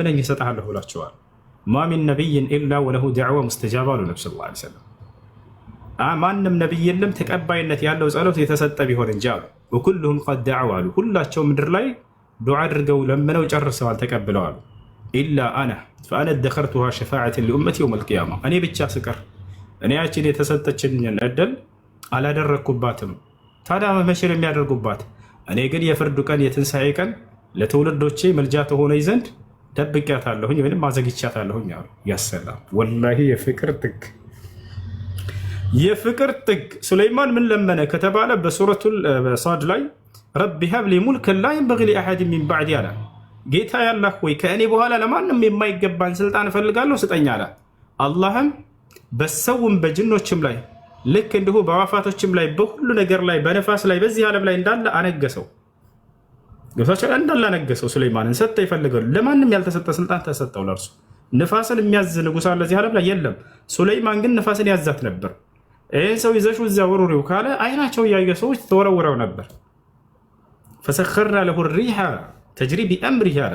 ለምነኝ እሰጥሃለሁ ብሏቸዋል። ما من نبي إلا وله دعوة مستجابة አሉ ነብ ስ ላ ሰለም። ማንም ነቢይ የለም ተቀባይነት ያለው ጸሎት የተሰጠ ቢሆን እንጂ አሉ። وكلهم قد دعوا አሉ። ሁላቸው ምድር ላይ ዱዓ አድርገው ለምነው ጨርሰዋል፣ ተቀብለዋል። إلا أنا فأنا ادخرتها شفاعة لأمتي يوم القيامة፣ እኔ ብቻ ስቀር እኔ ያችን የተሰጠችኝን እድል አላደረግኩባትም። ታዲያ መቼ ነው የሚያደርጉባት? እኔ ግን የፍርዱ ቀን የትንሣኤ ቀን ለትውልዶቼ መልጃ ተሆነኝ ዘንድ ደብቄያታለሁኝ ወይም አዘግቻታለሁኝ አሉ። ያሰላም ወላሂ የፍቅር ጥግ፣ የፍቅር ጥግ። ሱለይማን ምን ለመነ ከተባለ በሱረቱል ሳድ ላይ رب هب لي ملكا لا ينبغي لأحد من بعدي አለ። ጌታ ያላህ ወይ ከእኔ በኋላ ለማንም የማይገባን ስልጣን እፈልጋለሁ ስጠኝ አለ። አላህም በሰውም በጅኖችም ላይ ልክ እንዲሁ በአዕዋፋቶችም ላይ በሁሉ ነገር ላይ በነፋስ ላይ በዚህ ዓለም ላይ እንዳለ አነገሰው። ገብታቸው እንዳለ አነገሰው። ሱለይማንን ሰጠ ይፈልገው ለማንም ያልተሰጠ ስልጣን ተሰጠው ለእርሱ። ንፋስን የሚያዝ ንጉሥ አለ እዚህ ዓለም ላይ የለም። ሱለይማን ግን ንፋስን ያዛት ነበር። ይህን ሰው ይዘሹ እዚያ ወርውሪው ካለ አይናቸው እያየ ሰዎች ተወረውረው ነበር። فسخرنا له الريح تجري بأمره አለ።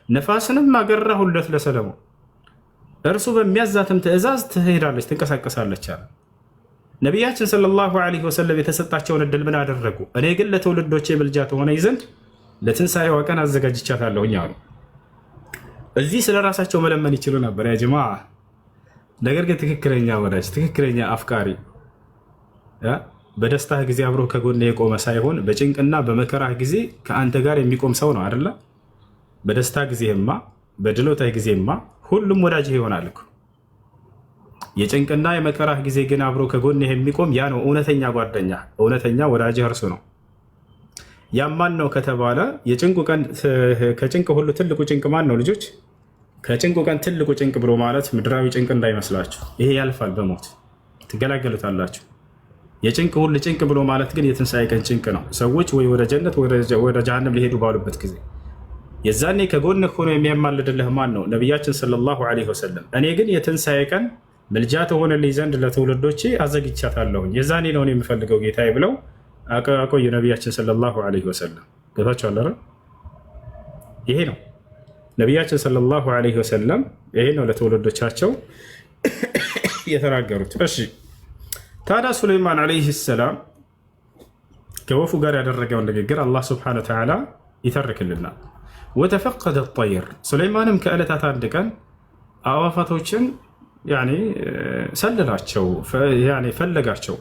ነፋስንም አገራሁለት ለሰለሞን እርሱ በሚያዛትም ትእዛዝ ትሄዳለች፣ ትንቀሳቀሳለች አለ። ነቢያችን صلى الله عليه وسلم የተሰጣቸውን እድል ምን አደረጉ? እኔ ግን ለትውልዶቼ ምልጃ ተሆነኝ ዘንድ ለትንሣኤዋ ቀን አዘጋጅቻታለሁኝ አሉ። እዚህ ስለ ራሳቸው መለመን ይችሉ ነበር يا جماعة። ነገር ግን ትክክለኛ ወዳጅ፣ ትክክለኛ አፍቃሪ በደስታህ ጊዜ አብሮ ከጎን የቆመ ሳይሆን በጭንቅና በመከራህ ጊዜ ከአንተ ጋር የሚቆም ሰው ነው አይደለ? በደስታ ጊዜማ በድሎታህ ጊዜማ ሁሉም ወዳጅህ ይሆናል እኮ። የጭንቅና የመከራህ ጊዜ ግን አብሮ ከጎንህ የሚቆም ያ ነው እውነተኛ ጓደኛ፣ እውነተኛ ወዳጅህ እርሱ ነው። ያም ማን ነው ከተባለ የጭንቁ ቀን ከጭንቅ ሁሉ ትልቁ ጭንቅ ማን ነው ልጆች? ከጭንቁ ቀን ትልቁ ጭንቅ ብሎ ማለት ምድራዊ ጭንቅ እንዳይመስላችሁ። ይሄ ያልፋል፣ በሞት ትገላገሉታላችሁ። የጭንቅ ሁሉ ጭንቅ ብሎ ማለት ግን የትንሣኤ ቀን ጭንቅ ነው። ሰዎች ወይ ወደ ጀነት ወደ ጀሃነም ሊሄዱ ባሉበት ጊዜ የዛኔ ከጎንህ ሆኖ የሚያማልድልህ ማን ነው? ነቢያችን صلى الله عليه وسلم። እኔ ግን የትንሣኤ ቀን ምልጃ ተሆነልኝ ዘንድ ለትውልዶቼ አዘግቻታለሁኝ የዛኔ ነው የምፈልገው ጌታዬ ብለው አቆዩ ነቢያችን صلى الله عليه وسلم። ገብታችኋል አይደል? ይሄ ነው ነቢያችን صلى الله عليه وسلم፣ ይሄ ነው ለትውልዶቻቸው የተናገሩት። እሺ ታዲያ ሱለይማን عليه السلام ከወፉ ጋር ያደረገውን ንግግር አላህ سبحانه وتعالى ይተርክልናል። وتفقد الطير፣ ሱለይማንም ከዕለታት አንድ ቀን አዕዋፋቶችን ሰለላቸው፣ ፈለጋቸው፣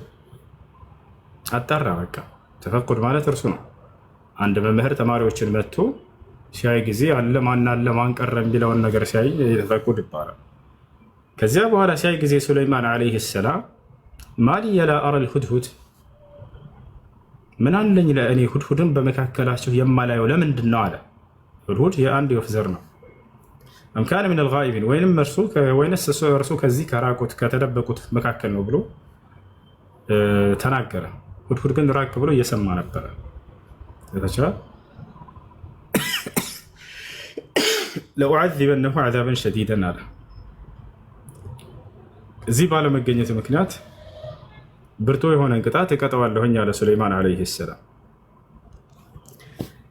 አጣራ። በቃ تفقد ማለት እርሱ ነው። አንድ መምህር ተማሪዎችን መጥቶ ሲያይ ጊዜ አለ ማን አለ ማን ቀረ የሚለውን ነገር ሲያይ تفقد ይባላል። ከዚያ በኋላ ሲያይ ጊዜ ሱለይማን عليه السلام ما لي لا أرى الهدهد፣ ምን አለኝ ለእኔ ሁድሁድን በመካከላችሁ የማላየው ለምንድን ነው አለ። ሁድሁድ የአንድ የወፍ ዘር ነው። أم كان من الغائبين፣ ወይንም ወይንስ እርሱ ከዚህ ከራቁት ከተደበቁት መካከል ነው ብሎ ተናገረ። ሁድሁድ ግን ራቅ ብሎ እየሰማ ነበረ። لأعذبنه عذابا شديدا አለ። እዚህ ባለመገኘት ምክንያት ብርቱ የሆነን ቅጣት እቀጠዋለሁኝ አለ ሱለይማን عليه السلام።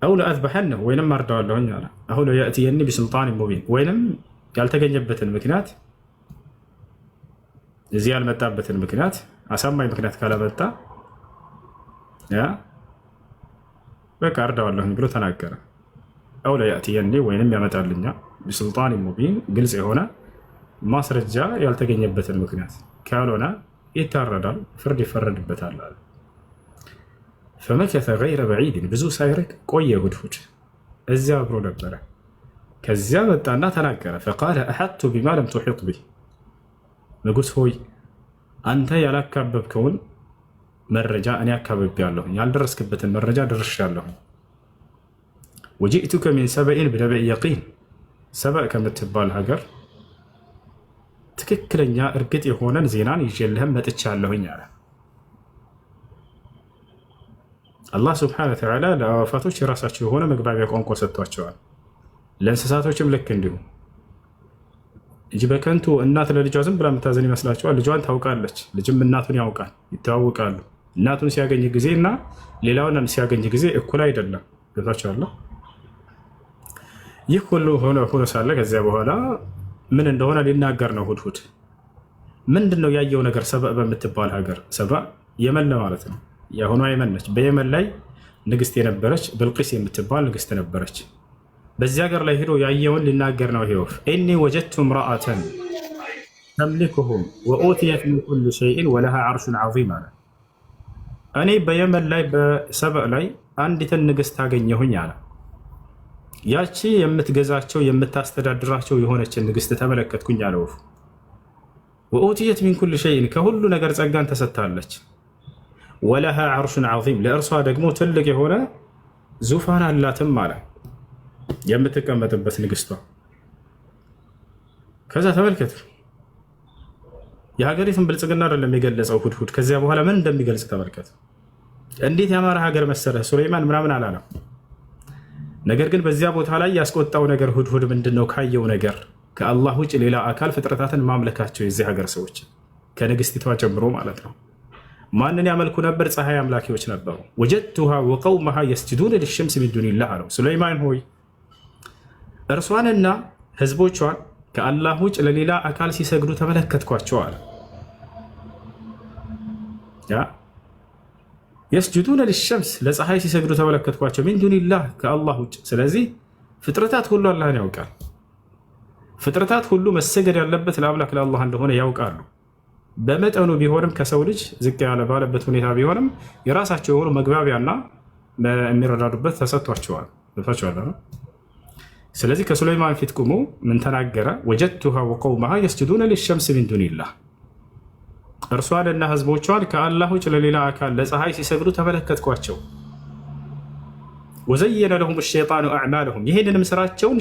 أو لأذبحنه ወይንም አርደዋለሁኝ አለ። أو ليأتيني بسلطان مبين ወይንም ያልተገኘበትን ምክንያት እዚህ ያልመጣበትን ምክንያት አሳማኝ ምክንያት ካላመጣ ያ በቃ አርደዋለሁኝ ብሎ ተናገረ። أو ليأتيني ወይንም ያመጣልኛ بسلطان مبين ግልጽ የሆነ ማስረጃ ያልተገኘበትን ምክንያት ካልሆነ ይታረዳል፣ ፍርድ ይፈረድበታል አለ። فمكث غير بعيد ብዙ ሳይርቅ ቆየ። ሁድሁድ እዚያ አብሮ ነበረ። ከዚያ መጣና ተናገረ። فقال أحطت بما لم تحط به፣ ንጉሥ ሆይ አንተ ያላካበብከውን መረጃ እኔ አካብቤያለሁኝ፣ ያልደረስክበትን መረጃ ደርሻለሁኝ። وجئتك من سبإ بنبإ يقين፣ ሰበእ ከምትባል ሀገር ትክክለኛ እርግጥ የሆነን ዜናን ይዤልህም መጥቻለሁኝ አለ። አላህ سبحانه وتعالى ለአዕዋፋቶች የራሳቸው የሆነ መግባቢያ ቋንቋ ሰጥቷቸዋል። ለእንስሳቶችም ልክ እንዲሁ እንጂ በከንቱ እናት ለልጇ ዝም ብላ የምታዘን ይመስላችኋል? ልጇን ታውቃለች፣ ልጅም እናቱን ያውቃል፣ ይተዋወቃሉ። እናቱን ሲያገኝ ጊዜ እና ሌላውን ሲያገኝ ጊዜ እኩል አይደለም። ገብታችኋል? ይህ ሁሉ ሆኖ ሆኖ ሳለ ከዚያ በኋላ ምን እንደሆነ ሊናገር ነው ሁድሁድ። ምንድን ነው ያየው ነገር? ሰበእ በምትባል ሀገር፣ ሰበእ የመን ማለት ነው። የአሁኗ የመን ነች። በየመን ላይ ንግስት የነበረች ብልቂስ የምትባል ንግስት ነበረች። በዚያ ሀገር ላይ ሄዶ ያየውን ሊናገር ነው። ይሄ ወፍ إني وجدت امرأة تملكهم وأوتيت من كل شيء ولها عرش عظيم አለ። እኔ በየመን ላይ በሰበእ ላይ አንዲትን ንግስት አገኘሁኝ አለ። ያቺ የምትገዛቸው የምታስተዳድራቸው የሆነችን ንግስት ተመለከትኩኝ አለ ወፉ። وأوتيت من كل شيء ከሁሉ ነገር ጸጋን ተሰጥታለች። ولها عرش عظيم ለእርሷ ደግሞ ትልቅ የሆነ ዙፋን አላትም አለ የምትቀመጥበት ንግስቷ። ከዛ ተመልከቱ የሀገሪቱን ብልጽግና አይደለም የገለጸው ሁድሁድ። ከዚያ በኋላ ምን እንደሚገልጽ ተመልከቱ። እንዴት ያማረ ሀገር መሰለህ ሱሌይማን ምናምን አላለም። ነገር ግን በዚያ ቦታ ላይ ያስቆጣው ነገር ሁድሁድ ምንድን ነው ካየው ነገር ከአላህ ውጭ ሌላ አካል ፍጥረታትን ማምለካቸው የዚህ ሀገር ሰዎች ከንግስቲቷ ጀምሮ ማለት ነው። ማንን ያመልኩ ነበር? ፀሐይ አምላኪዎች ነበሩ። وجدتها وقومها يسجدون للشمس من دون الله አለው። ሱለይማን ሆይ እርሷንና ህዝቦቿን ከአላህ ውጭ ለሌላ አካል ሲሰግዱ ተመለከትኳቸው አለ። يسجدون للشمس ለፀሐይ ሲሰግዱ ተመለከትኳቸው፣ من دون الله ከአላህ ውጭ። ስለዚህ ፍጥረታት ሁሉ አላህን ያውቃል። ፍጥረታት ሁሉ መሰገድ ያለበት ለአምላክ ለአላህ እንደሆነ ያውቃሉ። በመጠኑ ቢሆንም ከሰው ልጅ ዝቅ ያለ ባለበት ሁኔታ ቢሆንም የራሳቸው የሆኑ መግባቢያና የሚረዳዱበት ተሰጥቷቸዋል። ስለዚህ ከሱለይማን ፊት ቁሞ ምን ተናገረ? وجدتها وقومها يسجدون للشمس من دون الله እርሷንና ህዝቦቿን ከአላህ ውጭ ለሌላ አካል ለፀሐይ ሲሰግዱ ተመለከትኳቸው። وزين لهم الشيطان أعمالهم ይህንንም ስራቸውን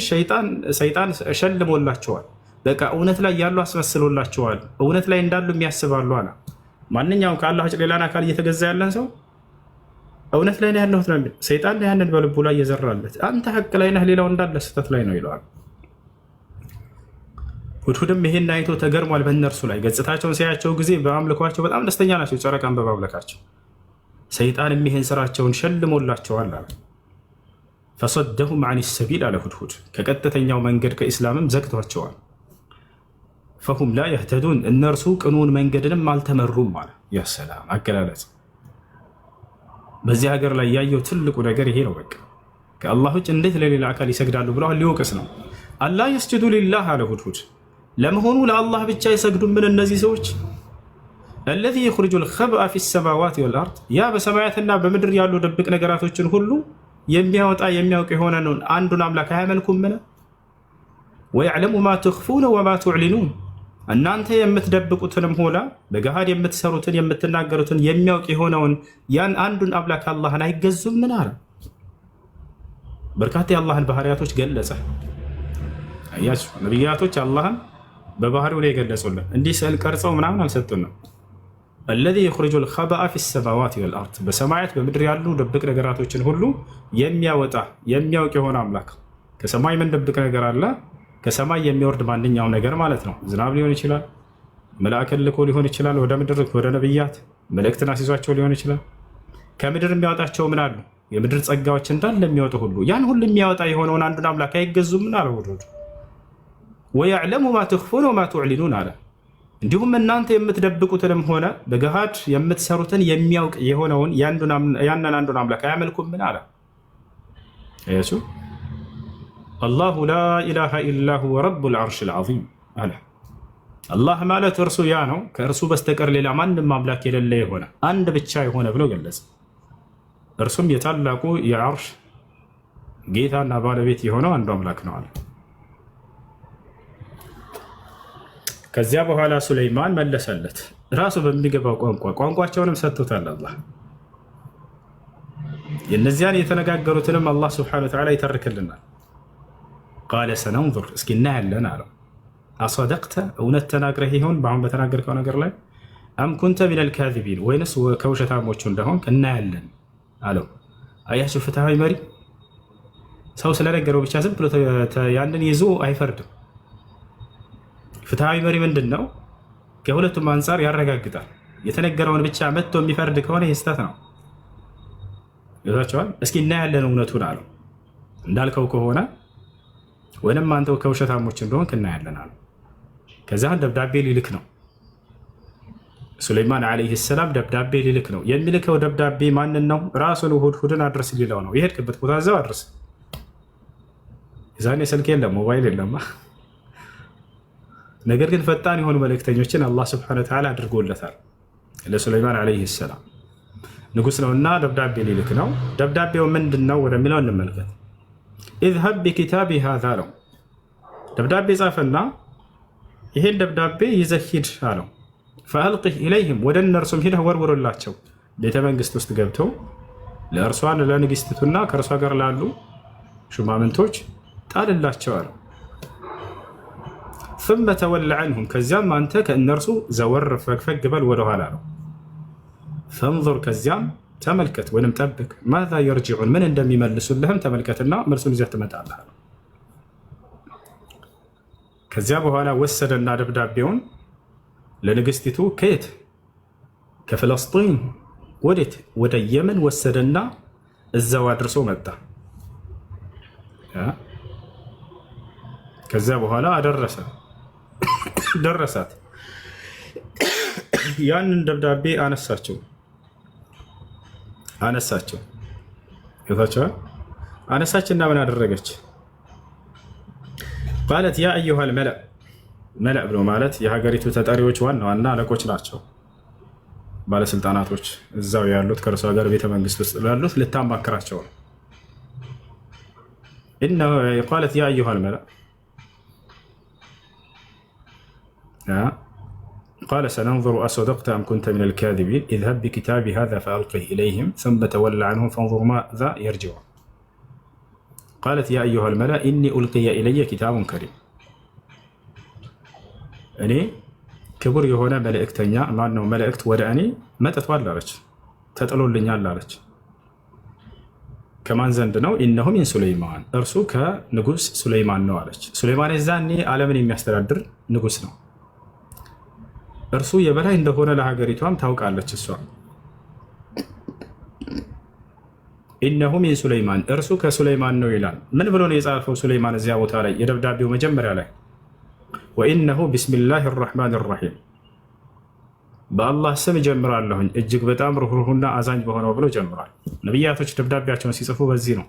ሰይጣን ሸልሞላቸዋል። በቃ እውነት ላይ ያሉ አስመስሎላቸዋል። እውነት ላይ እንዳሉ የሚያስባሉ አለ። ማንኛውም ከአላህ ውጭ ሌላን አካል እየተገዛ ያለን ሰው እውነት ላይ ነው ያለሁት ነው የሚል፣ ሰይጣን ያንን በልቡ ላይ የዘራለት አንተ ሐቅ ላይ ነህ፣ ሌላው እንዳለ ስህተት ላይ ነው ይለዋል። ሁድሁድም ይሄን አይቶ ተገርሟል። በእነርሱ ላይ ገጽታቸውን ሲያያቸው ጊዜ በአምልኳቸው በጣም ደስተኛ ናቸው፣ ጨረቃን በማምለካቸው። ሰይጣንም ይሄን ስራቸውን ሸልሞላቸዋል አለ። فصدهم عن السبيل አለ ሁድሁድ፣ ከቀጥተኛው መንገድ ከኢስላምም ዘግቷቸዋል። فهم لا يهتدون እነርሱ ቅኑን መንገድንም አልተመሩም አለ። يا سلام አገላለጽ! በዚህ ሀገር ላይ ያየው ትልቁ ነገር ይሄ ነው። በቃ ከአላህ ውጭ እንዴት ለሌላ አካል ይሰግዳሉ ብለዋል። ሊወቅስ ነው። ألا يسجدوا لله አለ ሁድሁድ። ለመሆኑ ለአላህ ብቻ አይሰግዱምን እነዚህ ሰዎች? الذي يخرج الخبء في السماوات والأرض ያ በሰማያትና በምድር ያሉ ድብቅ ነገራቶችን ሁሉ የሚያወጣ የሚያውቅ የሆነውን አንዱን አምላክ አያመልኩምን? ويعلم ما تخفون وما تعلنون እናንተ የምትደብቁትንም ሆነ በገሃድ የምትሰሩትን የምትናገሩትን የሚያውቅ የሆነውን ያን አንዱን አምላክ አላህን አይገዙምን አለ። በርካታ የአላህን ባህሪያቶች ገለጸ። አያችሁ፣ ነቢያቶች አላህን በባህሪው ላይ የገለጹልን እንዲህ ስዕል ቀርጸው ምናምን አልሰጡንም። الذي يخرج الخبء في السماوات والأرض በሰማያት በምድር ያሉ ድብቅ ነገራቶችን ሁሉ የሚያወጣ የሚያውቅ የሆነ አምላክ። ከሰማይ ምን ድብቅ ነገር አለ? ከሰማይ የሚወርድ ማንኛውም ነገር ማለት ነው። ዝናብ ሊሆን ይችላል፣ መልአክን ልኮ ሊሆን ይችላል፣ ወደ ምድር ወደ ነብያት መልእክትን አስይዟቸው ሊሆን ይችላል። ከምድር የሚያወጣቸው ምን አሉ? የምድር ጸጋዎች እንዳለ የሚያወጡ ሁሉ ያን ሁሉ የሚያወጣ የሆነውን አንዱን አምላክ አይገዙም? ምን አለ ወደ ويعلم ما تخفون وما تعلنون አለ። እንዲሁም እናንተ የምትደብቁትንም ሆነ በገሃድ የምትሰሩትን የሚያውቅ የሆነውን ያንን አንዱን አምላክ አያመልኩም? ምን አለ አያችሁ። الله لا إله إلا هو رب العرش العظيم አለ። አላህ ማለት እርሱ ያ ነው፣ ከእርሱ በስተቀር ሌላ ማንም አምላክ የሌለ የሆነ አንድ ብቻ የሆነ ብሎ ገለጸ። እርሱም የታላቁ የዓርሽ ጌታና ባለቤት የሆነው አንዱ አምላክ ነው አለ። ከዚያ በኋላ ሱለይማን መለሰለት ራሱ በሚገባው ቋንቋ፣ ቋንቋቸውንም ሰጥቶታል አላህ። የእነዚያን የተነጋገሩትንም አላህ سبحانه وتعالى ይተርክልናል። قال سننظر እስኪ እናያለን አለው። أصدقت እውነት ተናግረህ ይሆን በአሁን በተናገርከው ነገር ላይ፣ أم كنت من الكاذبين ወይንስ ከውሸታሞቹ እንደሆንክ እናያለን አለው። አያችሁ ፍትሐዊ መሪ ሰው ስለነገረው ብቻ ዝም ብሎ ያንን ይዞ አይፈርድም። ፍትሐዊ መሪ ምንድን ነው? ከሁለቱም አንጻር ያረጋግጣል። የተነገረውን ብቻ መጥቶ የሚፈርድ ከሆነ ይህ ስህተት ነው። ይዛቸዋል። እስኪ እናያለን እውነቱን አለው። እንዳልከው ከሆነ ወይንም አንተው ከውሸታሞች እንደሆንክ እናያለን አሉ። ከዚያ ደብዳቤ ሊልክ ነው ሱለይማን ዓለይሂ ሰላም ደብዳቤ ሊልክ ነው። የሚልከው ደብዳቤ ማንን ነው? ራሱን ሁድሁድን አድርስ ሊለው ነው። የሄድክበት ቦታ እዛው አድርስ። የዛኔ ስልክ የለም፣ ሞባይል የለም። ነገር ግን ፈጣን የሆኑ መልእክተኞችን አላህ ስብሐነ ወተዓላ አድርጎለታል ለሱለይማን ዓለይሂ ሰላም። ንጉስ ነውና ደብዳቤ ሊልክ ነው። ደብዳቤው ምንድን ነው ወደሚለው እንመልከት። اذهب بكتابي هذا ነው። ደብዳቤ ጻፈና ይሄን ደብዳቤ ይዘህ ሂድ አለው። فألقه إليهم ወደ እነርሱም ሂደህ ወርውርላቸው። ቤተ መንግስት ውስጥ ገብተው ለእርሷን ለንግስቲቱና ከእርሷ ጋር ላሉ ሹማምንቶች ጣልላቸው አለው። ثم تول عنهم ከዚያም አንተ ከእነርሱ ዘወር ፈግፈግ በል ወደኋላ ነው። فانظر ከዚያም ተመልከት ወይም ጠብቅ፣ ماذا يرجعون ምን እንደሚመልሱልህም ተመልከትና መልሱን ይዘህ ትመጣለህ። ከዚያ በኋላ ወሰደና ደብዳቤውን ለንግስቲቱ ከየት ከፍለስጢን ወዴት ወደ የመን ወሰደና እዛው አድርሶ መጣ። ከዚያ በኋላ አደረሰ ደረሳት። ያንን ደብዳቤ አነሳቸው አነሳቸው ታቸዋል አነሳችና ምን አደረገች? قالت يا أيها الملأ ملأ ብሎ ማለት የሀገሪቱ ተጠሪዎች ዋና ዋና አለቆች ናቸው፣ ባለስልጣናቶች እዛው ያሉት ከእርሷ ጋር ቤተመንግስት ውስጥ ላሉት ልታማክራቸው ነው። قالت يا أيها الملأ قال سننظر أصدقت أم كنت من الكاذبين اذهب بكتابي هذا فألقه إليهم ثم تول عنهم فانظر ماذا يرجعون قالت يا أيها الملأ إني ألقي إلي كتاب كريم እኔ ክቡር የሆነ መልእክተኛ ማነው መልእክት ወደ እኔ መጥቷል አለች፣ ተጥሎልኛል አለች። ከማን ዘንድ ነው? إنه من سليمان እርሱ ከንጉስ ሱለይማን ነው አለች። ሱለይማን የዛኔ ዓለምን የሚያስተዳድር ንጉስ ነው። እርሱ የበላይ እንደሆነ ለሀገሪቷም ታውቃለች እሷ። إنه من سليمان እርሱ ከሱለይማን ነው ይላል። ምን ብሎ ነው የጻፈው ሱለይማን እዚያ ቦታ ላይ የደብዳቤው መጀመሪያ ላይ? وإنه بسم الله الرحمن الرحيم በአላህ ስም እጀምራለሁኝ እጅግ በጣም ርኅሩህና አዛኝ በሆነው ብሎ ጀምሯል። ነቢያቶች ደብዳቤያቸውን ሲጽፉ በዚህ ነው።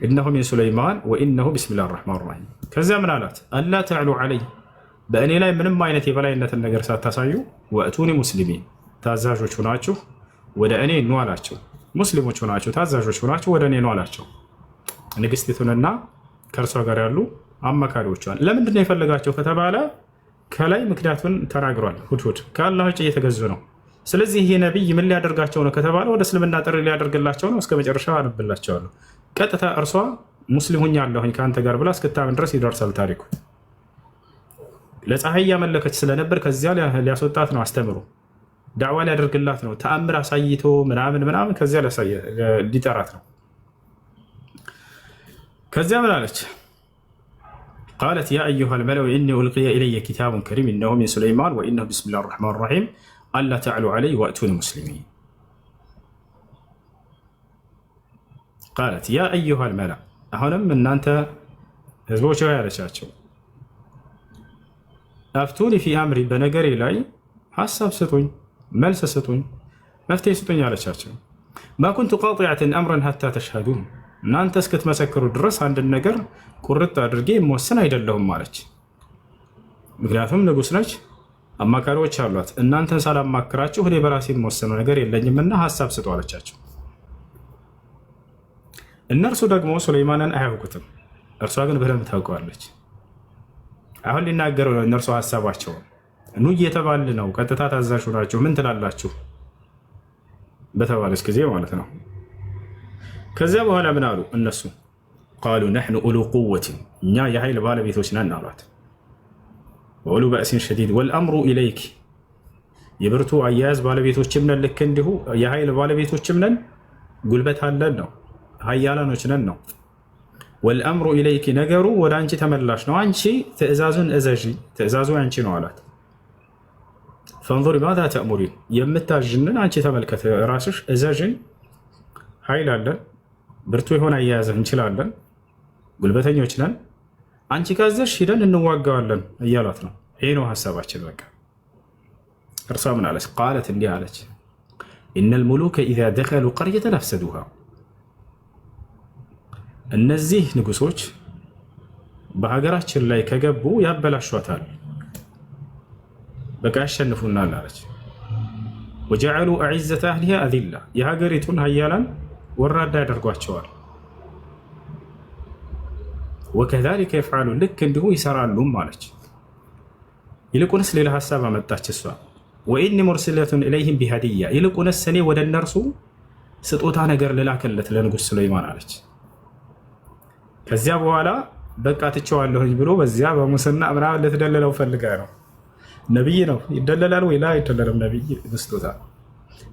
إنه من سليمان وإنه بسم الله الرحمن الرحيم። ከዚያ ምን አላት? ألا تعلوا علي በእኔ ላይ ምንም አይነት የበላይነትን ነገር ሳታሳዩ፣ وأتوني مسلمين ታዛዦች ሆናችሁ ወደ እኔ ኑ አላቸው። ሙስሊሞች ሆናችሁ ታዛዦች ሆናችሁ ወደ እኔ ኑ አላቸው። ንግስቲቱንና ከእርሷ ጋር ያሉ አማካሪዎቿን ለምንድን ነው የፈለጋቸው ከተባለ ከላይ ምክንያቱን ተናግሯል። ሁድሁድ ከአላህ ውጭ እየተገዙ ነው። ስለዚህ ይሄ ነቢይ ምን ሊያደርጋቸው ነው ከተባለ ወደ እስልምና ጥሪ ሊያደርግላቸው ነው። እስከ መጨረሻ አነብላቸዋለሁ። ቀጥታ እርሷ ሙስሊም ሁኛለሁኝ ከአንተ ጋር ብላ እስክታምን ድረስ ይደርሳል ታሪኩ። ለፀሐይ እያመለከች ስለነበር ከዚያ ሊያስወጣት ነው አስተምሮ ዳዕዋ ሊያደርግላት ነው። ተአምር አሳይቶ ምናምን ምናምን ከዚያ ሊጠራት ነው። ከዚያ ምን አለች? قالت يا أيها الملأ إني ألقي إلي كتاب كريم إنه من سليمان وإنه بسم الله الرحمن الرحيم ألا تعلوا علي وأتوني مسلمين። قالت يا أيها الملأ አሁንም እናንተ ህዝቦች ሆይ አለቻቸው፣ أفتوني في أمري በነገሬ ላይ ሀሳብ ስጡኝ፣ መልስ ስጡኝ፣ መፍትሄ ስጡኝ አለቻቸው። ما كنت قاطعة أمرا حتى تشهدون እናንተ እስክትመሰክሩ ድረስ አንድን ነገር ቁርጥ አድርጌ የምወስን አይደለሁም አለች። ምክንያቱም ንጉስ ነች፣ አማካሪዎች አሏት። እናንተን ሳላማክራችሁ እኔ በራሴ የምወስነው ነገር የለኝምና ሀሳብ ስጡ አለቻቸው። እነርሱ ደግሞ ሱለይማንን አያውቁትም፣ እርሷ ግን በደንብ ታውቀዋለች። አሁን ሊናገረው ነው እነርሱ ሀሳባቸውን ኑ እየተባል ነው። ቀጥታ ታዛዥ ናቸው። ምን ትላላችሁ በተባለች ጊዜ ማለት ነው። ከዚያ በኋላ ምን አሉ እነሱ? قالوا نحن أولو قوة እኛ የኃይል ባለቤቶች ነን አሏት። وأولو بأس شديد والأمر إليك የብርቱ አያያዝ ባለቤቶችም ነን፣ ልክ እንዲሁ የኃይል ባለቤቶችም ነን፣ ጉልበት አለን ነው፣ ሀያላኖች ነን ነው። والأمر إليك ነገሩ ወደ አንቺ ተመላሽ ነው። አንቺ ትእዛዙን እዘዢ፣ ትእዛዙ አንቺ ነው አላት። فانظري ماذا تأمرين የምታዥንን አንቺ ተመልከት፣ ራስሽ እዘዥን። ኃይል አለን፣ ብርቱ የሆነ አያያዝ እንችላለን። ጉልበተኞች ነን፣ አንቺ ካዘሽ ሂደን እንዋጋዋለን እያሏት ነው። ይህ ነው ሀሳባችን። በቃ እርሷ ምን አለች? قالت እንዲህ አለች፣ إن الملوك إذا دخلوا قرية أفسدوها። እነዚህ ንጉሶች በሀገራችን ላይ ከገቡ ያበላሿታል፣ በቃ ያሸንፉናል አለች። وجعلوا أعزة أهلها أذلة፣ የሀገሪቱን ሀያላን ወራዳ ያደርጓቸዋል። وكذلك يفعلون፣ ልክ እንዲሁ ይሰራሉም አለች። ይልቁንስ ሌላ ሀሳብ አመጣች እሷ። وإني مرسلة إليهم بهدية፣ ይልቁንስ እኔ ወደ እነርሱ ስጦታ ነገር ልላክለት ለንጉስ ሱለይማን አለች። ከዚያ በኋላ በቃ ትቼዋለሁኝ ብሎ በዚያ በሙስና ምናምን ልትደልለው ፈልጋ ነው። ነቢይ ነው ይደለላል ወይ? لا አይደለልም። ነቢይ በስጦታ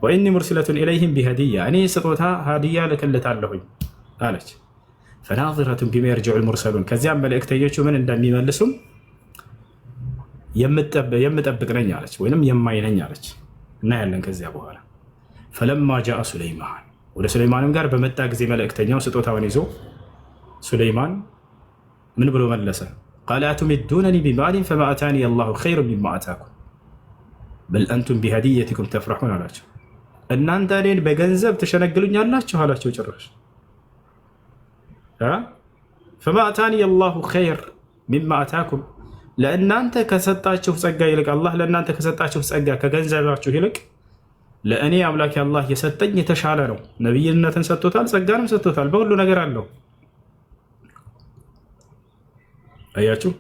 وإني مرسلة إليهم بهدية፣ እኔ ስጦታ ሀዲያ ልክልታለሁኝ አለች። فناظرة بما يرجع المرسلون፣ ከዚያም መልእክተኞቹ ምን እንደሚመልሱም የምጠብቅ ነኝ አለች፣ ወይም የማይ ነኝ አለች። እናያለን ከዚያ በኋላ። فلما جاء سليمان፣ ወደ ሱለይማንም ጋር በመጣ ጊዜ መልእክተኛው ስጦታውን ይዞ ሱለይማን ምን ብሎ መለሰ? قال أتمدونني بمال فما آتاني الله خير مما آتاكم بل أنتم بهديتكم تفرحون አላቸው። እናንተ እኔን በገንዘብ ትሸነግሉኛላችሁ አላቸው። ጭራሽ فما آتاني الله خير مما آتاكم፣ ለእናንተ ከሰጣችሁ ጸጋ ይልቅ አላህ ለእናንተ ከሰጣችሁ ጸጋ ከገንዘባችሁ ይልቅ ለእኔ አምላኬ አላህ የሰጠኝ የተሻለ ነው። ነቢይነትን ሰጥቶታል፣ ጸጋንም ሰጥቶታል፣ በሁሉ ነገር አለው። አያችሁ፣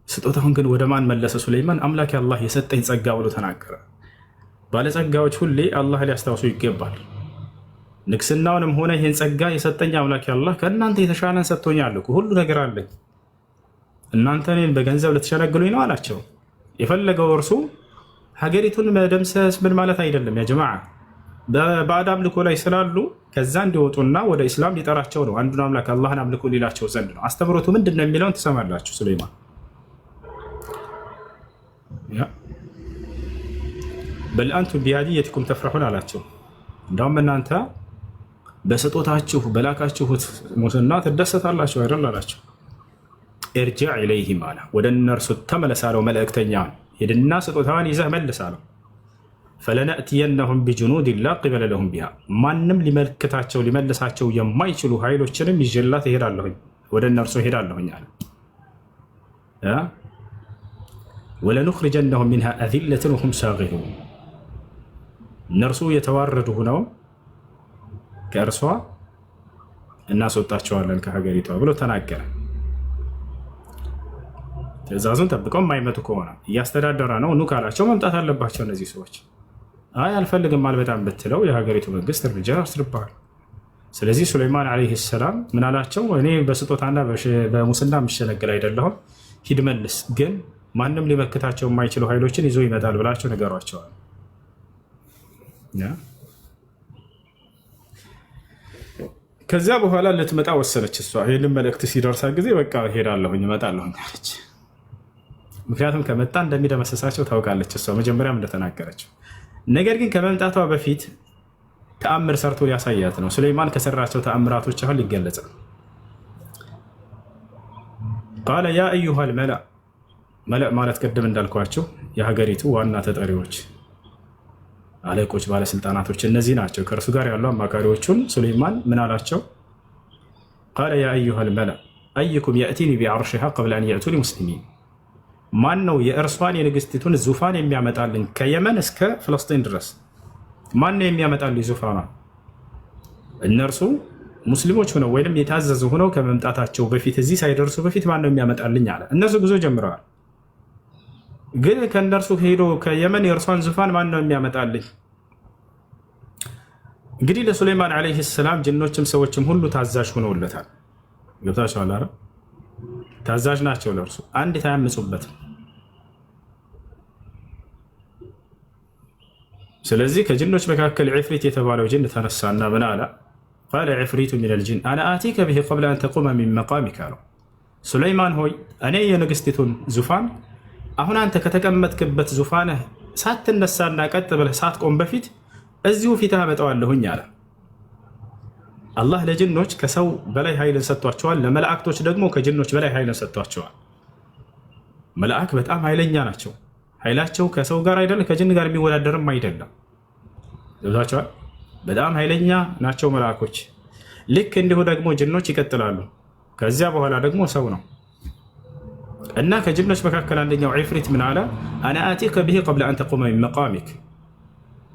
ስጦታውን ግን ወደ ማን መለሰ ሱለይማን? አምላኬ አላህ የሰጠኝ ጸጋ ብሎ ተናገረ። ባለጸጋዎች ሁሌ አላህ ሊያስታውሱ ይገባል። ንግስናውንም ሆነ ይህን ጸጋ የሰጠኝ አምላኬ አላህ ከእናንተ የተሻለን ሰጥቶኛል እኮ ሁሉ ነገር አለኝ፣ እናንተ እኔን በገንዘብ ልትሸነግሉኝ ነው አላቸው። የፈለገው እርሱ ሀገሪቱን መደምሰስ ምን ማለት አይደለም። ያ ጀማዓ በባዕድ አምልኮ ላይ ስላሉ ከዛ እንዲወጡና ወደ ኢስላም ሊጠራቸው ነው። አንዱን አምላክ አላህን አምልኮ ሊላቸው ዘንድ ነው። አስተምሮቱ ምንድን ነው የሚለውን ትሰማላችሁ። ሱለይማን بل أنتم بهديتكم تفرحون አላቸው። እንዳውም እናንተ በስጦታችሁ በላካችሁት ሙስና ትደሰታላችሁ አይደል አላቸው። ارجع إليهم አለ፣ ወደ እነርሱ ተመለስ አለው መልእክተኛ። ሂድና ስጦታዋን ይዘህ መልስ አለው። فلنأتينهم بجنود لا قبل لهم بها፣ ማንም ሊመልክታቸው ሊመልሳቸው የማይችሉ ኃይሎችንም ይዤላት እሄዳለሁኝ፣ ወደ እነርሱ እሄዳለሁኝ አለ። ولنخرجنهم منها أذلة وهم صاغرون፣ እነርሱ የተዋረዱ ሆነው ከእርሷ እናስወጣቸዋለን ከሀገሪቷ ብሎ ተናገረ። ትዕዛዙን ጠብቀው የማይመጡ ከሆነ እያስተዳደረ ነው፣ ኑ ካላቸው መምጣት አለባቸው እነዚህ ሰዎች። አይ አልፈልግም አልመጣም ብትለው የሀገሪቱ መንግስት እርምጃ ይወስድብሃል። ስለዚህ ሱለይማን ዓለይሂ ሰላም ምን አላቸው? እኔ በስጦታና በሙስና የምሸነግል አይደለሁም፣ ሂድ መልስ፣ ግን ማንም ሊመክታቸው የማይችሉ ኃይሎችን ይዞ ይመጣል ብላቸው ንገሯቸዋል። ከዚያ በኋላ ልትመጣ ወሰነች። እሷ ይህንን መልእክት ሲደርሳ ጊዜ በቃ ሄዳለሁኝ እመጣለሁኝ አለች። ምክንያቱም ከመጣ እንደሚደመሰሳቸው ታውቃለች እሷ መጀመሪያም እንደተናገረችው። ነገር ግን ከመምጣቷ በፊት ተአምር ሰርቶ ሊያሳያት ነው። ሱለይማን ከሰራቸው ተአምራቶች አሁን ሊገለጽ ነው። قال يا أيها الملأ፣ ملأ ማለት ቅድም እንዳልኳቸው የሀገሪቱ ዋና ተጠሪዎች፣ አለቆች፣ ባለስልጣናቶች እነዚህ ናቸው። ከእርሱ ጋር ያሉ አማካሪዎቹን ሱለይማን ምን አላቸው? قال يا أيها الملأ أيكم يأتيني بعرشها قبل أن يأتوني مسلمين፣ ማን ነው የእርሷን የንግስቲቱን ዙፋን የሚያመጣልኝ ከየመን እስከ ፍልስጤን ድረስ ማን ነው የሚያመጣልኝ ዙፋኗ? እነርሱ ሙስሊሞች ሆነው ወይም የታዘዙ ሆነው ከመምጣታቸው በፊት እዚህ ሳይደርሱ በፊት ማን ነው የሚያመጣልኝ አለ። እነርሱ ጉዞ ጀምረዋል። ግን ከእነርሱ ሄዶ ከየመን የእርሷን ዙፋን ማን ነው የሚያመጣልኝ? እንግዲህ ለሱለይማን ዓለይሂ ሰላም ጅኖችም ሰዎችም ሁሉ ታዛዥ ሆነውለታል። ገብታችኋል? አረ ታዛዥ ናቸው ለእርሱ፣ አንዲት አያምፁበትም። ስለዚህ ከጅኖች መካከል ዕፍሪት የተባለው ጅን ተነሳና ምን አለ? قال عفريت من الجن أنا آتيك به قبل أن تقوم من مقامك አለው። ሱለይማን ሆይ እኔ የንግስቲቱን ዙፋን አሁን አንተ ከተቀመጥክበት ዙፋንህ ሳትነሳና ቀጥ ብለህ ሳትቆም በፊት እዚሁ ፊትህ አመጣዋለሁኝ አለ። አላህ ለጅኖች ከሰው በላይ ኃይልን ሰጥቷቸዋል። ለመላእክቶች ደግሞ ከጅኖች በላይ ኃይልን ሰጥቷቸዋል። መላእክ በጣም ኃይለኛ ናቸው። ኃይላቸው ከሰው ጋር አይደለም፣ ከጅን ጋር የሚወዳደርም አይደለም። ገብቷቸዋል። በጣም ኃይለኛ ናቸው መላእኮች። ልክ እንዲሁ ደግሞ ጅኖች ይቀጥላሉ። ከዚያ በኋላ ደግሞ ሰው ነው እና ከጅኖች መካከል አንደኛው ዒፍሪት ምን አለ? أنا آتيك به قبل أن تقوم من مقامك፣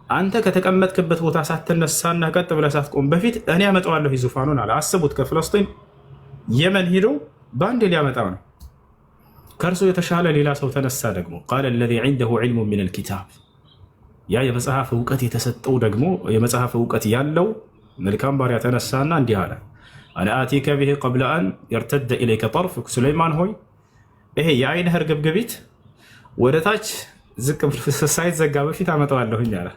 አንተ ከተቀመጥክበት ቦታ ሳትነሳና ቀጥ ብለህ ሳትቆም በፊት እኔ አመጣዋለሁ ዙፋኑን አለ። አስቡት፣ ከፍለስጢን የመን ሂዶ በአንዴ ሊያመጣው ነው። ከእርሱ የተሻለ ሌላ ሰው ተነሳ ደግሞ قال الذي عنده علم من الكتاب፣ ያ የመጽሐፍ እውቀት የተሰጠው ደግሞ የመጽሐፍ እውቀት ያለው መልካም ባሪያ ተነሳና እንዲህ አለ፣ أنا آتيك به قبل أن يرتد إليك طرفك፣ ሱለይማን ሆይ ይሄ የአይንህ እርግብግቢት ወደ ታች ዝቅ ሳይዘጋ በፊት አመጣዋለሁኝ አለ።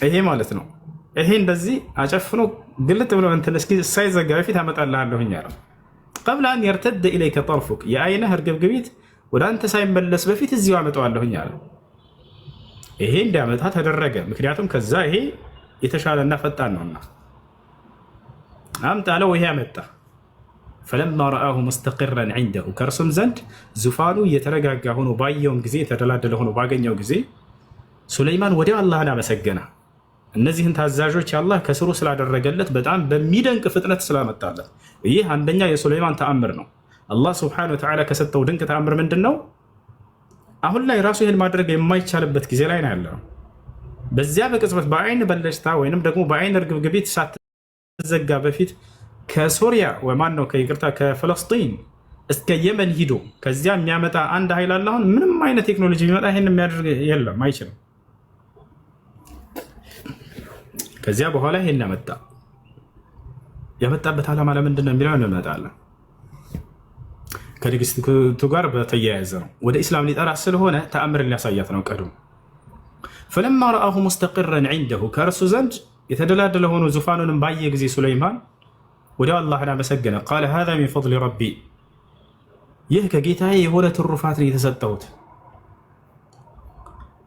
ይሄ ማለት ነው። ይሄ እንደዚህ አጨፍኖ ግልጥ ብሎ እንትን እስኪ ሳይዘጋ በፊት አመጣልሃለሁኝ አለ። قبل أن يرتد إليك طرفك፣ የአይንህ እርግብግቢት ወደ አንተ ሳይመለስ በፊት እዚሁ አመጣዋለሁኝ አለ። ይሄ እንዲያመጣ ተደረገ። ምክንያቱም ከዛ ይሄ የተሻለና ፈጣን ነውና አምጣለው። ይሄ አመጣ። فلما رآه مستقرا عنده፣ ከእርሱም ዘንድ ዙፋኑ የተረጋጋ ሆኖ ባየውም ጊዜ፣ የተደላደለ ሆኖ ባገኘው ጊዜ ሱለይማን ወዲያው አላህን አመሰገነ። እነዚህን ታዛዦች አላህ ከስሩ ስላደረገለት በጣም በሚደንቅ ፍጥነት ስላመጣለት፣ ይህ አንደኛ የሱለይማን ተአምር ነው። አላህ سبحانه وتعالى ከሰጠው ድንቅ ተአምር ምንድን ነው? አሁን ላይ ራሱ ይህን ማድረግ የማይቻልበት ጊዜ ላይ ነው ያለነው። በዚያ በቅጽበት በአይን በለጭታ ወይንም ደግሞ በአይን እርግብግቢት ሳትዘጋ በፊት ከሶሪያ ማን ነው ከይቅርታ ከፈለስጢን እስከ የመን ሂዶ ከዚያ የሚያመጣ አንድ ኃይል አለ። አሁን ምንም አይነት ቴክኖሎጂ ቢመጣ ይህን የሚያደርግ የለም፣ አይችልም። ከዚያ በኋላ ይሄን ያመጣ። ያመጣበት ዓላማ ለምንድን ነው የሚለው እንመጣለን። ከንግስቲቱ ጋር በተያያዘ ነው። ወደ ኢስላም ሊጠራ ስለሆነ ተአምርን ሊያሳያት ነው። ቀድሞ فلما رآه مستقرا عنده፣ ከእርሱ ዘንድ የተደላደለ ሆኖ ዙፋኑንም ባየ ጊዜ ሱለይማን ወዲያው አላህን አመሰገነ። قال هذا من فضل ربي፣ ይህ ከጌታዬ የሆነ ትሩፋት ነው የተሰጠሁት።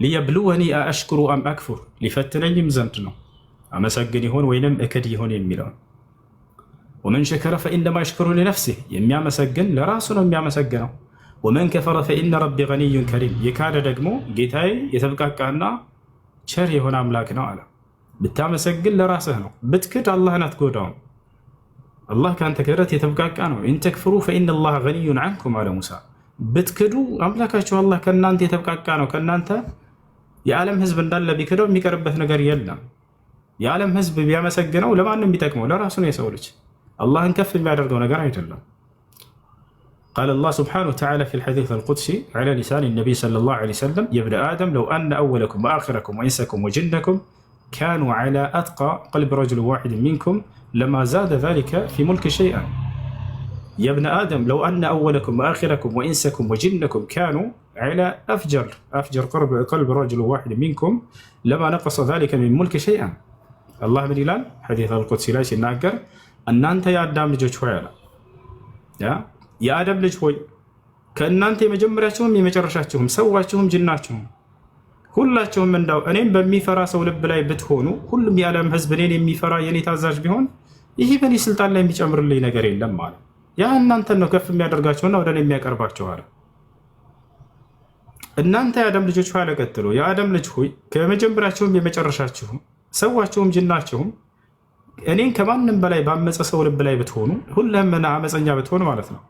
ليبلوني أأشكر أم أكفر፣ ሊፈትነኝም ዘንድ ነው አመሰግን ይሆን ወይንም እክድ ይሆን የሚለው። ومن شكر فإنما يشكر لنفسه፣ የሚያመሰግን ለራሱ ነው የሚያመሰግነው። ومن كفر فإن ربي غني كريم፣ የካደ ደግሞ ጌታዬ የተብቃቃና ቸር የሆነ አምላክ ነው አለ። ብታመሰግን ለራስህ ነው፣ ብትክድ አላህን አትጎዳውም። አላህ ከአንተ ክህደት የተብቃቃ ነው። إن تكفروا فإن الله غني عنكم አለ ሙሳ። ብትክዱ አምላካችሁ አላህ ከእናንተ የተብቃቃ ነው። ከእናንተ የዓለም ህዝብ እንዳለ ቢክደው የሚቀርበት ነገር የለም። የዓለም ህዝብ ቢያመሰግነው ለማንም የሚጠቅመው ለራሱ ነው። የሰው ልጅ አላህን ከፍ የሚያደርገው ነገር አይደለም። قال الله سبحانه وتعالى في الحديث القدسي على لسان النبي صلى الله عليه وسلم يا ابن آدم لو أن أولكم وآخركم وإنسكم وجنكم كانوا على أتقى قلب رجل واحد منكم لما زاد ذلك في ملكي شيئا يا ابن آدم لو أن أولكم وآخركم وإنسكم وجنكم كانوا على أفجر قلب رجل واحد منكم لما نقص ذلك من ملكي شيئا። አላህ ምን ይላል? الحديث القدسي ላይ ሲናገር እናንተ የአዳም ልጆች ሆይ አለ። የአደም ልጅ ሆይ ከእናንተ የመጀመሪያችሁም የመጨረሻችሁም ሰዋችሁም ጅናችሁም ሁላችሁም እንዳው እኔም በሚፈራ ሰው ልብ ላይ ብትሆኑ፣ ሁሉም የዓለም ሕዝብ እኔን የሚፈራ የኔ ታዛዥ ቢሆን ይህ በእኔ ስልጣን ላይ የሚጨምርልኝ ነገር የለም አለ። ያ እናንተን ነው ከፍ የሚያደርጋቸውና ወደ እኔ የሚያቀርባቸው አለ። እናንተ የአደም ልጆች ሆይ አለ ቀጥሎ፣ የአደም ልጅ ሆይ ከመጀመሪያችሁም የመጨረሻችሁም ሰዋችሁም ጅናችሁም እኔን ከማንም በላይ ባመፀ ሰው ልብ ላይ ብትሆኑ፣ ሁሉም አመፀኛ ብትሆን ማለት ነው፣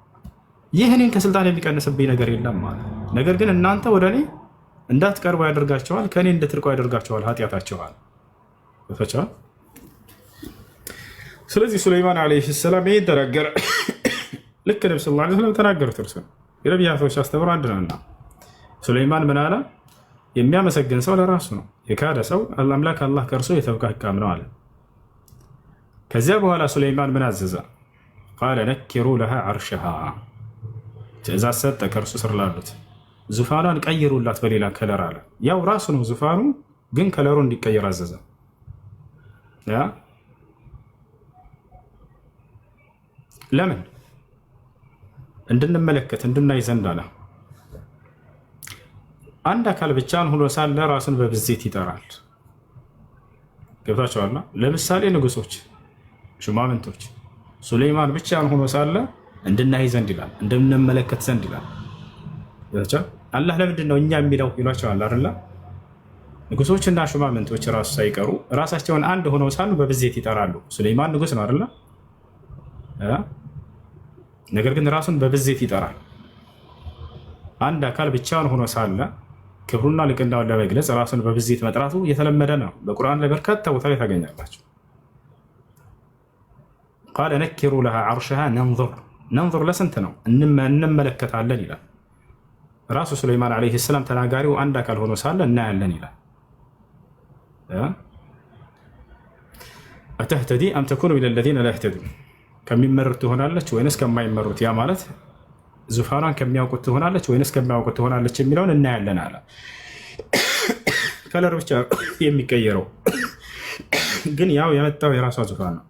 ይህ እኔን ከስልጣን የሚቀንስብኝ ነገር የለም ማለት። ነገር ግን እናንተ ወደ እኔ እንዳትቀርቡ ያደርጋቸዋል፣ ከእኔ እንድትርቁ ያደርጋቸዋል ኃጢአታቸዋል። ስለዚህ ሱለይማን عليه السلام ይህን ተናገረ። ልክ ነቢ صلى الله عليه وسلم ተናገሩት። እርሱ የነቢያቶች አስተምሮ አንድ ነውና ሱለይማን ምን አለ? የሚያመሰግን ሰው ለራሱ ነው፣ የካደ ሰው አምላክ አላህ ከእርሱ የተብቃቃም ነው አለ። ከዚያ በኋላ ሱለይማን ምን አዘዘ? قال نكروا لها عرشها፣ ትእዛዝ ሰጠ ከእርሱ ስር ላሉት ዙፋኗን ቀይሩላት በሌላ color አለ። ያው ራሱ ነው ዙፋኑ፣ ግን color ኡ እንዲቀየር አዘዘ። ያ ለምን እንድንመለከት እንድናይ ዘንድ አለ። አንድ አካል ብቻን ሆኖ ሳለ ራሱን በብዜት ይጠራል። ገብታቸዋልና ለምሳሌ ንጉሶች፣ ሹማምንቶች ሱሌይማን ብቻን ሆኖ ሳለ እንድናይ ዘንድ ይላል፣ እንድንመለከት ዘንድ ይላል። አላህ ለምንድን ነው እኛ የሚለው ይሏቸዋል አይደለ? ንጉሶችና ሹማምንቶች ራሱ ሳይቀሩ ራሳቸውን አንድ ሆነው ሳሉ በብዜት ይጠራሉ። ሱሌይማን ንጉስ ነው አይደለ? ነገር ግን ራሱን በብዜት ይጠራል። አንድ አካል ብቻውን ሆኖ ሳለ ክብሩና ልቅናውን ለመግለጽ ራሱን በብዜት መጥራቱ የተለመደ ነው። በቁርአን ላይ በርካታ ቦታ ላይ ታገኛላችሁ። قال نكروا لها عرشها ننظر ننظر ለስንት ነው እንመለከታለን ይላል። ራሱ ሱለይማን عليه السلام ተናጋሪው አንድ አካል ሆኖ ሳለ እናያለን ይላል። أتهتدي أم تكون من الذين لا يهتدون ከሚመሩት ትሆናለች ወይንስ ከማይመሩት? ያ ማለት ዙፋኗን ከሚያውቁት ትሆናለች ወይንስ ከማያውቁት ትሆናለች የሚለውን እናያለን አለ። color ብቻ የሚቀየረው ግን ያው የመጣው የራሷ ዙፋን ነው።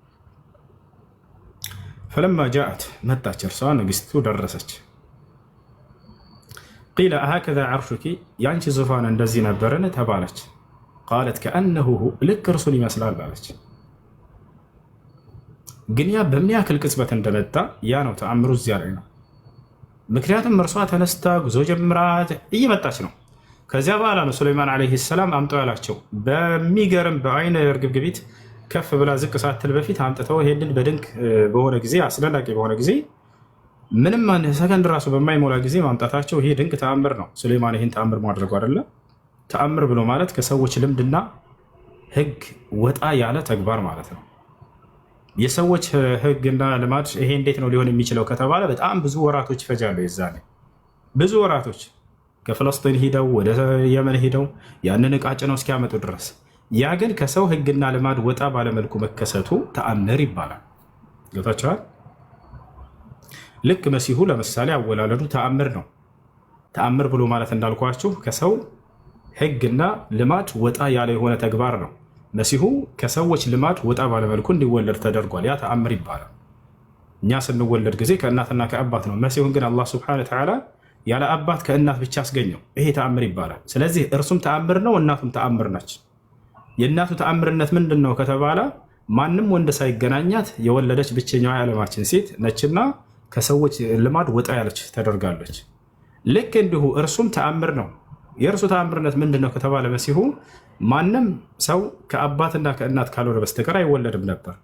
فلما جاءت መጣች፣ እርሷ ንግስቱ ደረሰች። قيل أهكذا عرشك የአንቺ ዙፋን እንደዚህ ነበርን ተባለች። قالت كأنه هو ልክ እርሱን ይመስላል አለች። ግን ያ በምን ያክል ቅጽበት እንደመጣ ያ ነው ተአምሩ፣ እዚያ ላይ ነው። ምክንያቱም እርሷ ተነስታ ጉዞ ጀምራ እየመጣች ነው። ከዚያ በኋላ ነው ሱለይማን عليه السلام አምጠው ያላቸው። በሚገርም በአይነ እርግብግቢት ከፍ ብላ ዝቅ ሳትል በፊት አምጥተው ይሄንን በድንቅ በሆነ ጊዜ አስደናቂ በሆነ ጊዜ ምንም ሰከንድ ራሱ በማይሞላ ጊዜ ማምጣታቸው ይሄ ድንቅ ተአምር ነው። ሱለይማን ይህን ተአምር ማድረጉ አይደለም። ተአምር ብሎ ማለት ከሰዎች ልምድና ሕግ ወጣ ያለ ተግባር ማለት ነው። የሰዎች ሕግና ልማድ ይሄ እንዴት ነው ሊሆን የሚችለው ከተባለ በጣም ብዙ ወራቶች ይፈጃሉ። የዛኔ ብዙ ወራቶች ከፍለስጢን ሂደው ወደ የመን ሂደው ያንን ዕቃ ጭነው እስኪያመጡ ድረስ። ያ ግን ከሰው ሕግና ልማድ ወጣ ባለመልኩ መከሰቱ ተአምር ይባላል። ገብታችኋል? ልክ መሲሁ ለምሳሌ አወላለዱ ተአምር ነው። ተአምር ብሎ ማለት እንዳልኳችሁ ከሰው ሕግና ልማድ ወጣ ያለ የሆነ ተግባር ነው። መሲሁ ከሰዎች ልማድ ወጣ ባለመልኩ እንዲወለድ ተደርጓል። ያ ተአምር ይባላል። እኛ ስንወለድ ጊዜ ከእናትና ከአባት ነው። መሲሁን ግን አላህ سبحانه وتعالى ያለ አባት ከእናት ብቻ አስገኘው። ይሄ ተአምር ይባላል። ስለዚህ እርሱም ተአምር ነው፣ እናቱም ተአምር ነች። የእናቱ ተአምርነት ምንድን ነው ከተባለ ማንም ወንድ ሳይገናኛት የወለደች ብቸኛዋ የዓለማችን ሴት ነችና ከሰዎች ልማድ ወጣ ያለች ተደርጋለች። ልክ እንዲሁ እርሱም ተአምር ነው። የእርሱ ተአምርነት ምንድን ነው ከተባለ መሲሁ ማንም ሰው ከአባትና ከእናት ካልሆነ በስተቀር አይወለድም ነበር።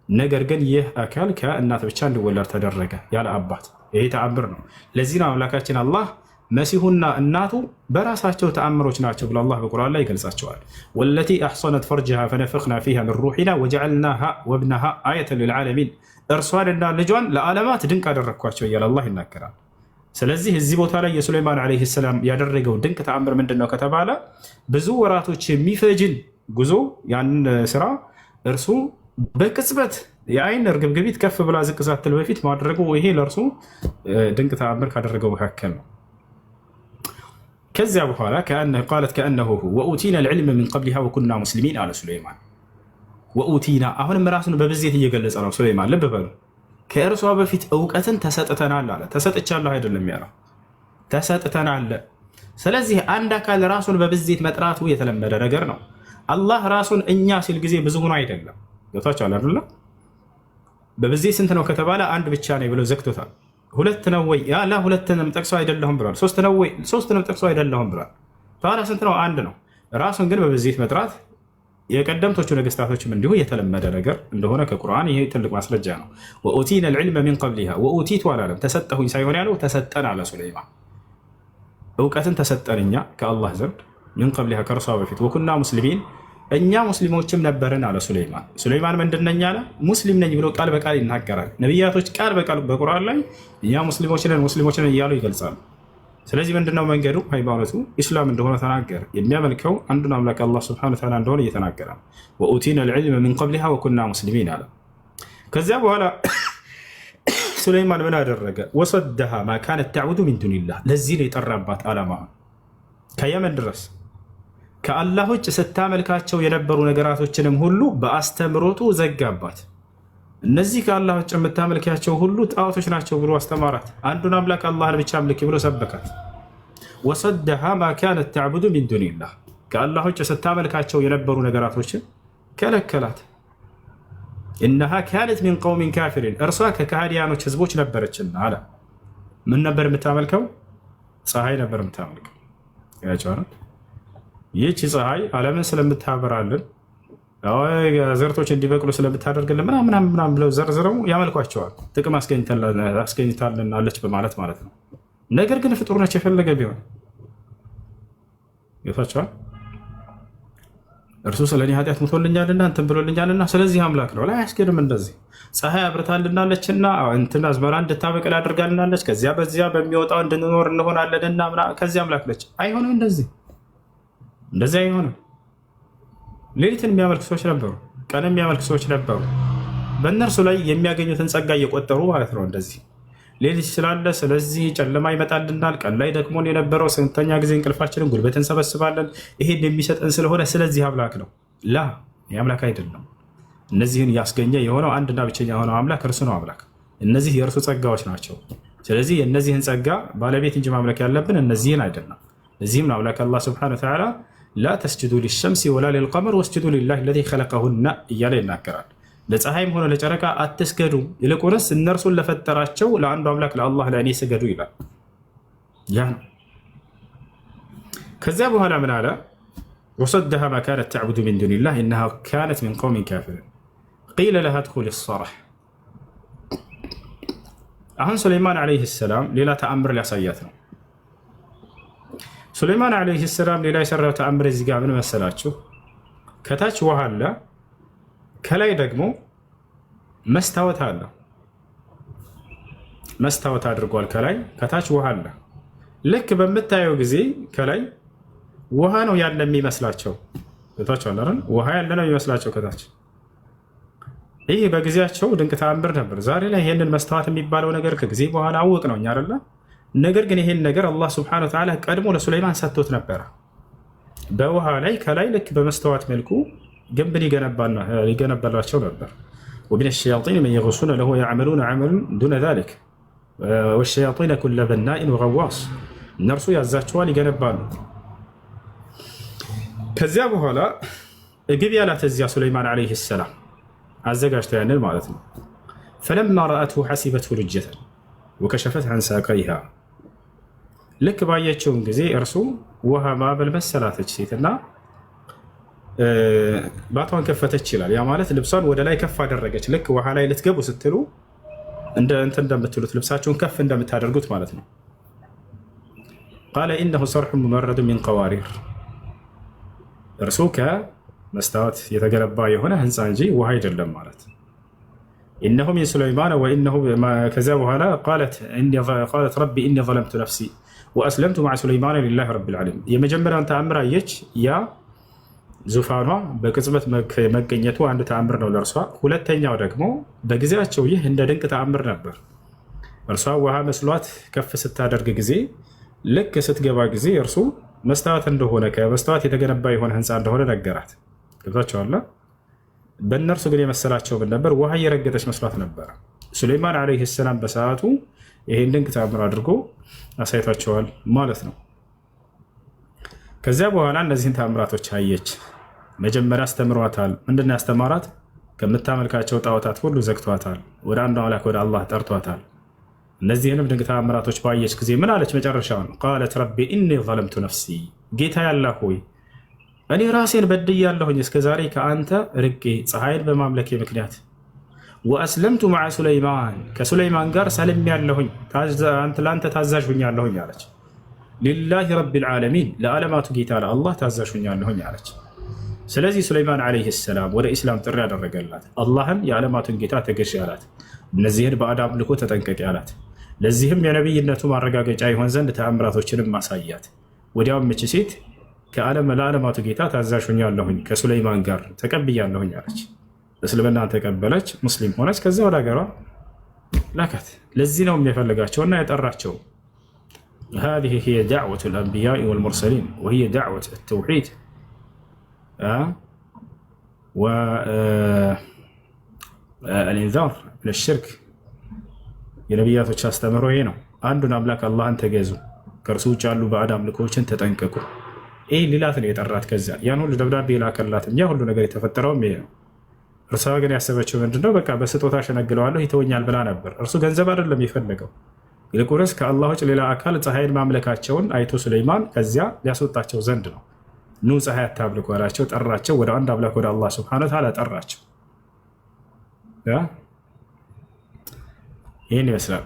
ነገር ግን ይህ አካል ከእናት ብቻ እንዲወለድ ተደረገ ያለ አባት። ይሄ ተአምር ነው። ለዚህ ነው አምላካችን አላህ መሲሁና እናቱ በራሳቸው ተአምሮች ናቸው ብሎ አላህ በቁርአን ላይ ይገልጻቸዋል። والتي أحصنت فرجها فنفخنا فيها من روحنا وجعلناها وابنها آية للعالمين፣ እርሷንና ልጇን ለዓለማት ድንቅ አደረግኳቸው እያለ አላህ ይናገራል። ስለዚህ እዚህ ቦታ ላይ የሱለይማን عليه السلام ያደረገው ድንቅ ተአምር ምንድን ነው ከተባለ ብዙ ወራቶች የሚፈጅን ጉዞ ያንን ስራ እርሱ በቅጽበት የአይን እርግብግቢት ከፍ ብላ ዝቅ ሳትል በፊት ማድረጉ ይሄ ለእርሱ ድንቅ ተአምር ካደረገው መካከል ነው። ከዚያ በኋላ قالت كأنه هو وأوتينا العلم من قبلها وكنا مسلمين አለ ሱለይማን። وأوتينا አሁንም ራሱን በብዜት እየገለጸ ነው ሱለይማን። ልብ በሉ ከእርሷ በፊት እውቀትን ተሰጥተናል አለ። ተሰጥቻለሁ አይደለም ያለው፣ ተሰጥተናል። ስለዚህ አንድ አካል ራሱን በብዜት መጥራቱ የተለመደ ነገር ነው። አላህ ራሱን እኛ ሲል ጊዜ ብዙ ሆኖ አይደለም። ገብቷችኋል አይደለ? በብዜት ስንት ነው ከተባለ አንድ ብቻ ነው ብሎ ዘግቶታል። ሁለት ነው ወይ? ላ ሁለትንም ጠቅሶ አይደለሁም ብሏል። ሶስት ነው ወይ? ሶስትንም ጠቅሶ አይደለሁም ብሏል። ታዲያ ስንት ነው? አንድ ነው። ራሱን ግን በብዜት መጥራት የቀደምቶቹ ነገስታቶችም እንዲሁ የተለመደ ነገር እንደሆነ ከቁርአን ይሄ ትልቅ ማስረጃ ነው። وأوتينا العلم من قبلها وأوتيت አላለም። ተሰጠሁኝ ሳይሆን ያለው ተሰጠን አለ ሱለይማን። እውቀትን ተሰጠን እኛ ከአላህ ዘንድ من قبلها ከእርሷ በፊት وكنا مسلمين እኛ ሙስሊሞችም ነበርን አለ ሱለይማን። ሱለይማን ምንድን ነኝ አለ? ሙስሊም ነኝ ብሎ ቃል በቃል ይናገራል። ነቢያቶች ቃል በቃል በቁርአን ላይ እኛ ሙስሊሞች ነን ሙስሊሞች ነን እያሉ ይገልጻሉ። ስለዚህ ምንድነው መንገዱ? ሃይማኖቱ ኢስላም እንደሆነ ተናገረ። የሚያመልከው አንዱን አምላክ አላህ سبحانه وتعالى እንደሆነ እየተናገረ ነው። وأوتينا العلم من قبلها وكنا مسلمين አለ። ከዚያ በኋላ ሱለይማን ምን አደረገ? وصدها ما كانت تعبد من دون الله። ለዚህ ነው የጠራባት ዓላማ ከየመን ድረስ ከአላህ ውጭ ስታመልካቸው የነበሩ ነገራቶችንም ሁሉ በአስተምሮቱ ዘጋባት። እነዚህ ከአላህ ውጭ የምታመልኪያቸው ሁሉ ጣዖቶች ናቸው ብሎ አስተማራት። አንዱን አምላክ አላህን ብቻ አምልኪ ብሎ ሰበካት። وصدها ما كانت تعبد من دون الله ከአላህ ውጭ ስታመልካቸው የነበሩ ነገራቶችን ከለከላት። إنها كانت من قوم كافرين እርሷ ከካህዲያኖች ህዝቦች ነበረችና አለ። ምን ነበር የምታመልከው? ፀሐይ ነበር የምታመልከው። ይህች ፀሐይ ዓለምን ስለምታበራልን፣ አዝርቶች እንዲበቅሉ ስለምታደርግልን ምናምን ምናምን ብለው ዘርዝረው ያመልኳቸዋል። ጥቅም አስገኝታልናለች በማለት ማለት ነው። ነገር ግን ፍጡር ነች፣ የፈለገ ቢሆን ይቷቸዋል። እርሱ ስለ እኔ ኃጢአት ሙቶልኛልና እንትን ብሎልኛልና ስለዚህ አምላክ ነው ላይ አያስኬድም። እንደዚህ ፀሐይ አብርታልናለችና እንትን አዝመራ እንድታበቅል አድርጋልናለች፣ ከዚያ በዚያ በሚወጣው እንድንኖር እንሆናለንና ከዚያ አምላክ ነች። አይሆንም፣ እንደዚህ እንደዚህ አይሆንም። ሌሊትን የሚያመልክ ሰዎች ነበሩ፣ ቀን የሚያመልክ ሰዎች ነበሩ። በእነርሱ ላይ የሚያገኙትን ጸጋ እየቆጠሩ ማለት ነው። እንደዚህ ሌሊት ስላለ ስለዚህ ጨለማ ይመጣልናል። ቀን ላይ ደክሞን የነበረው ስንተኛ ጊዜ እንቅልፋችንን ጉልበት እንሰበስባለን። ይሄን የሚሰጠን ስለሆነ ስለዚህ አምላክ ነው። ላ የአምላክ አይደለም። እነዚህን ያስገኘ የሆነው አንድና ብቸኛ የሆነው አምላክ እርሱ ነው አምላክ። እነዚህ የእርሱ ጸጋዎች ናቸው። ስለዚህ የእነዚህን ጸጋ ባለቤት እንጂ ማምለክ ያለብን እነዚህን አይደለም። እዚህም ነው አምላክ አላህ سبحانه وتعالى لا تسجدوا للشمس ولا للقمر واسجدوا لله الذي خلقهن እያለ ይናገራል። ለፀሐይም ሆነ ለጨረቃ አትስገዱ፣ ይልቁንስ እነርሱን ለፈጠራቸው ለአንዱ አምላክ ለአላህ ለእኔ ስገዱ ይላል። ያ ነው። ከዚያ በኋላ ምን አለ? وصدها ما كانت تعبد من دون الله إنها كانت من قوم كافرين قيل لها ادخلي الصرح። አሁን ሱለይማን عليه السلام ሌላ ተአምር ሊያሳያት ነው። ሱለይማን عليه السلام ሌላ የሰራው ተአምር እዚህ ጋር ምን መሰላችሁ? ከታች ውሃ አለ፣ ከላይ ደግሞ መስታወት አለ። መስታወት አድርጓል ከላይ፣ ከታች ውሃ አለ። ልክ በምታየው ጊዜ ከላይ ውሃ ነው ያለ የሚመስላቸው። ታች አለ አይደል? ውሃ ያለ ነው የሚመስላቸው ከታች። ይህ በጊዜያቸው ድንቅ ተአምር ነበር። ዛሬ ላይ ይሄንን መስታወት የሚባለው ነገር ከጊዜ በኋላ አወቅ ነው እኛ አይደለ? ነገር ግን ይሄን ነገር አላህ سبحانه وتعالى ቀድሞ ለሱለይማን ሰጥቶት ነበረ። በውሃ ላይ ከላይ ልክ በመስተዋት መልኩ ግንብን ይገነባላቸው ነበር። ومن الشياطين من يغوصون له ويعملون عملا دون ذلك والشياطين كل بناء وغواص እነርሱ ያዛቸዋል፣ ይገነባሉ። ከዚያ በኋላ ግቢ ያላት እዚያ ሱለይማን عليه السلام አዘጋጅተው ያንን ማለት ነው። فلما رأته حسبته لجة وكشفت عن ساقيها ልክ ባየችውም ጊዜ እርሱ ውሃ ማዕበል መሰላተች ሴትና ባቷን ከፈተች ይላል። ያ ማለት ልብሷን ወደ ላይ ከፍ አደረገች። ልክ ውሃ ላይ ልትገቡ ስትሉ እንደ እንትን እንደምትሉት ልብሳችሁን ከፍ እንደምታደርጉት ማለት ነው። قال إنه صرح ممرد من قوارير እርሱ ከመስታወት የተገነባ የሆነ ህንፃ እንጂ ውሃ አይደለም ማለት إنه من سليمان وإنه ከዚያ በኋላ قالت رب إني ظلمت نفسي وأسلمت مع سليمان لله رب العالمين። የመጀመሪያውን ተአምር አየች። ያ ዙፋኗ በቅጽበት መገኘቱ አንድ ተአምር ነው ለእርሷ። ሁለተኛው ደግሞ በጊዜያቸው ይህ እንደ ድንቅ ተአምር ነበር። እርሷ ውሃ መስሏት ከፍ ስታደርግ ጊዜ ልክ ስትገባ ጊዜ እርሱ መስታወት እንደሆነ ከመስታወት የተገነባ የሆነ ህንፃ እንደሆነ ነገራት። ገብቷቸዋል። በእነርሱ ግን የመሰላቸው ምን ነበር? ውሃ እየረገጠች መስሏት ነበረ። ሱሌይማን عليه السلام በሰዓቱ ይሄን ድንቅ ተአምር አድርጎ አሳይቷቸዋል ማለት ነው። ከዚያ በኋላ እነዚህን ተአምራቶች አየች። መጀመሪያ አስተምሯታል። ምንድን ነው ያስተማራት? ከምታመልካቸው ጣዖታት ሁሉ ዘግቷታል። ወደ አንዱ አምላክ ወደ አላህ ጠርቷታል። እነዚህንም ድንቅ ተአምራቶች ባየች ጊዜ ምን አለች? መጨረሻውን قالت رب إني ظلمت نفسي፣ ጌታዬ አላህ ሆይ እኔ ራሴን በድያለሁኝ እስከዛሬ ከአንተ ርቄ ፀሐይን በማምለኬ ምክንያት وأسلمت مع سليمان ከሱለይማን ጋር ሰልሜያለሁኝ ለአንተ ታዛዥ ሁኛለሁኝ አለች። لله رب العالمين ለዓለማቱ ጌታ ለአላህ ታዛዥ ሁኛለሁኝ አለች። ስለዚህ ሱለይማን عليه السلام ወደ ኢስላም ጥሪ ያደረገላት አላህን የዓለማቱን ጌታ ተገዢ አላት። እነዚህን ባዕድ አምልኮ ተጠንቀቂ አላት። ለዚህም የነቢይነቱ ማረጋገጫ ይሆን ዘንድ ተአምራቶችንም ማሳያት። ወዲያውም ምች ሴት ከዓለም ለዓለማቱ ጌታ ታዛዥ ሁኛለሁኝ ከሱለይማን ጋር ተቀብያለሁኝ አለች። እስልምናን ተቀበለች፣ ሙስሊም ሆነች። ከዚያ ወደ ሀገሯ ላካት። ለዚህ ነው የሚፈልጋቸውና የጠራቸው። هذه هي دعوة الأنبياء والمرسلين وهي دعوة التوحيد والإنذار من الشرك። የነቢያቶች አስተምህሮ ይሄ ነው። አንዱን አምላክ አላህን ተገዙ፣ ከእርሱ ውጭ ያሉ ባዕድ አምልኮችን ተጠንቀቁ። ይህ ሊላት ነው የጠራት። ከዚያ ያን ሁሉ ደብዳቤ የላከላትም ያ ሁሉ ነገር የተፈጠረውም ይሄ ነው። እርሷ ግን ያሰበችው ምንድነው? በቃ በስጦታ ሸነግለዋለሁ ይተወኛል ብላ ነበር። እርሱ ገንዘብ አይደለም የፈለገው፣ ይልቁንስ ከአላህ ውጭ ሌላ አካል ፀሐይን ማምለካቸውን አይቶ ሱለይማን ከዚያ ሊያስወጣቸው ዘንድ ነው። ኑ ፀሐይ አታምልኩ አላቸው። ጠራቸው፣ ወደ አንድ አምላክ ወደ አላህ سبحانه وتعالى ጠራቸው። ይህን ይመስላል።